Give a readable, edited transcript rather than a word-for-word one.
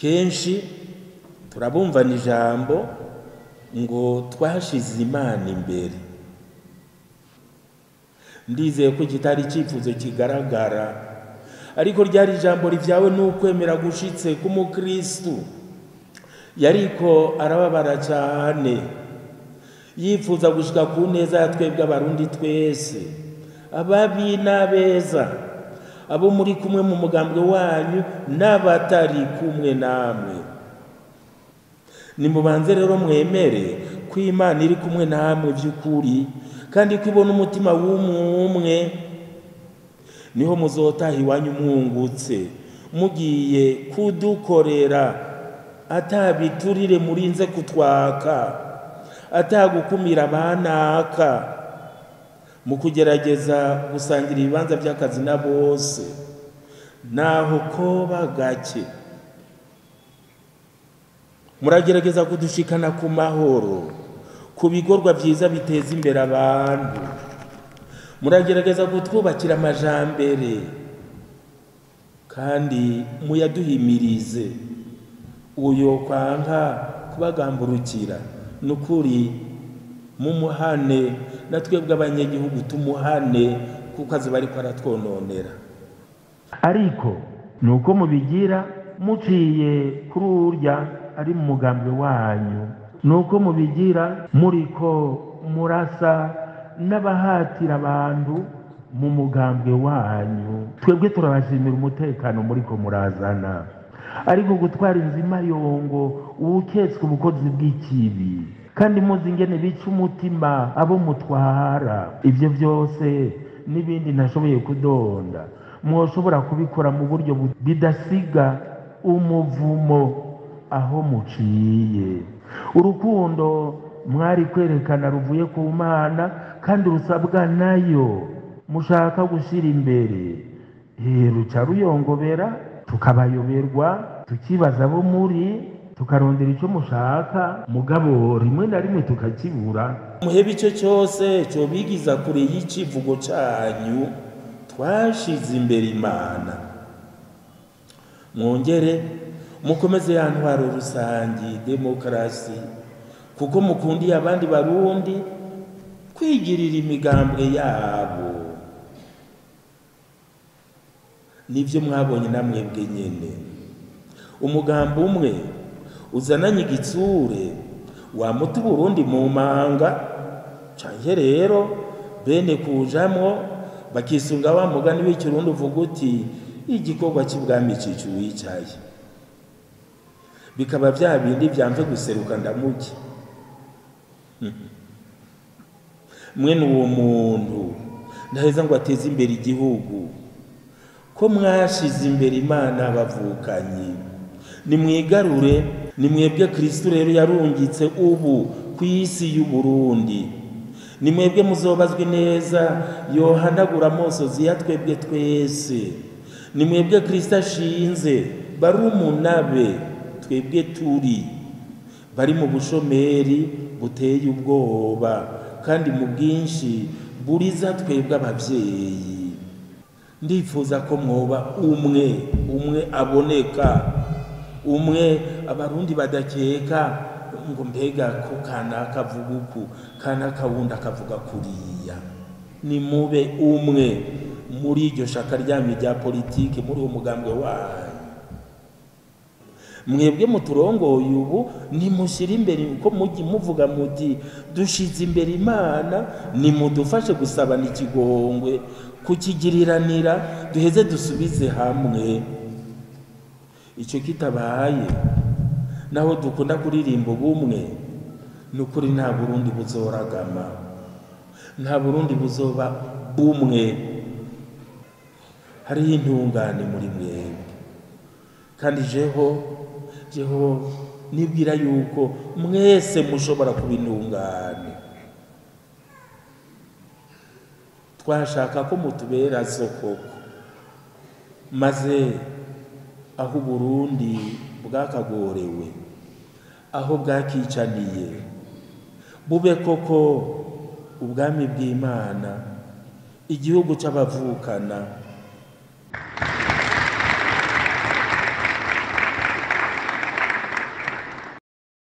Kenshi turabumvana ijambo ngo twashize Imana imbere. Ndizeye ko kitari icyifuzo kigaragara, ariko ryari ijambo rivyawe n'ukwemera gushitse k'umukristu. Yariko arababara cyane, yifuza gushika ku neza ya twebwe Abarundi twese, ababi n'abeza, abo muri kumwe mu mugambwe wanyu n'abatari kumwe namwe. Nimubanze rero mwemere ko Imana iri kumwe namwe by'ukuri, kandi ko ibona umutima w'umwe. Niho muzotaha iwanyu mwungutse, mugiye kudukorera atabiturire murinze kutwaka, atagukumira abanaka, mu kugerageza gusangira ibibanza by'akazi na bose, naho koba gake. Muragerageza kudushikana ku mahoro, ku bikorwa byiza biteza imbere abantu. Muragerageza kutwubakira amajambere, kandi muyaduhimirize. Uyo kwanka kubagamburukira, nukuri mumuhane, na twebwe abanyagihugu tumuhane, kuko azi bariko aratwononera. Ariko nuko mubigira muciye kuri urya ari mu mugambwe wanyu, nuko mubigira muriko murasa n'abahatira abantu mu mugambwe wanyu. Twebwe turabashimira umutekano muriko murazana, ariko gutwara inzima yongo uwuketswe ubukozi bw'ikibi, kandi muzi ingene bica umutima abo mutwara. Ivyo byose n'ibindi ntashoboye kudonda, mwoshobora kubikora mu buryo bidasiga umuvumo aho muciye. Urukundo mwari kwerekana ruvuye ku Mana kandi rusabwa nayo mushaka gushira imbere, ruca ruyongobera, tukabayoberwa, tukibaza abo muri, tukarondera icyo mushaka, mugabo rimwe na rimwe tukakibura. Muhebe icyo cyose cyobigiza kure y'icivugo cyanyu, twashize imbere Imana. Mwongere mukomeze ya ntwaro rusangi demokarasi, kuko mukundiye abandi Barundi kwigirira imigambwe yabo. Nivyo mwabonye namwebwe nyene. Umugambo umwe uzananye igitsure wamuta Burundi mu manga, canke rero bene kujamwo bakisunga wa mugani w'ikirundi uvuga uti igikorwa cy'ubwami cica uwicaye, bikaba vya bindi vyamve guseruka ndamuke. Mwene uwo muntu ndaheza ngo ateze imbere igihugu, ko mwashize imbere Imana abavukanyi. Nimwigarure, nimwebwe Kristo rero yarungitse ubu ku isi y'u Burundi. Nimwebwe muzobazwe neza yohanagura amosozi ya twebwe twese. Nimwebwe Kristo ashinze barumunabe twebwe turi bari mu bushomeri buteye ubwoba, kandi mu bwinshi buriza twebwe abavyeyi. Ndifuza ko mwoba umwe, umwe aboneka, umwe Abarundi badakeka ngo mbega ko kanaka avuga uku, kanaka wundi akavuga kuriya. Nimube umwe muri iryo shaka ryanyu rya politike, muri uwo mugambwe wanyu. Mwebwe muturongoye ubu, nimushyire imbere uko mujyi muvuga muti dushize imbere Imana, nimudufashe gusabana ikigongwe, kukigiriranira, duheze dusubize hamwe. Icyo kitabaye, naho dukunda kuririmba ubumwe, nukuri nta Burundi buzoragama, nta Burundi buzoba bumwe. Hariho intungane muri mwebwe, kandi jeho nibwira yuko mwese mushobora kuba intungane. Twashaka ko mutubera soko, maze aho Burundi bwakagorewe, aho bwakicaniye, bube koko ubwami bw'Imana, igihugu c'abavukana.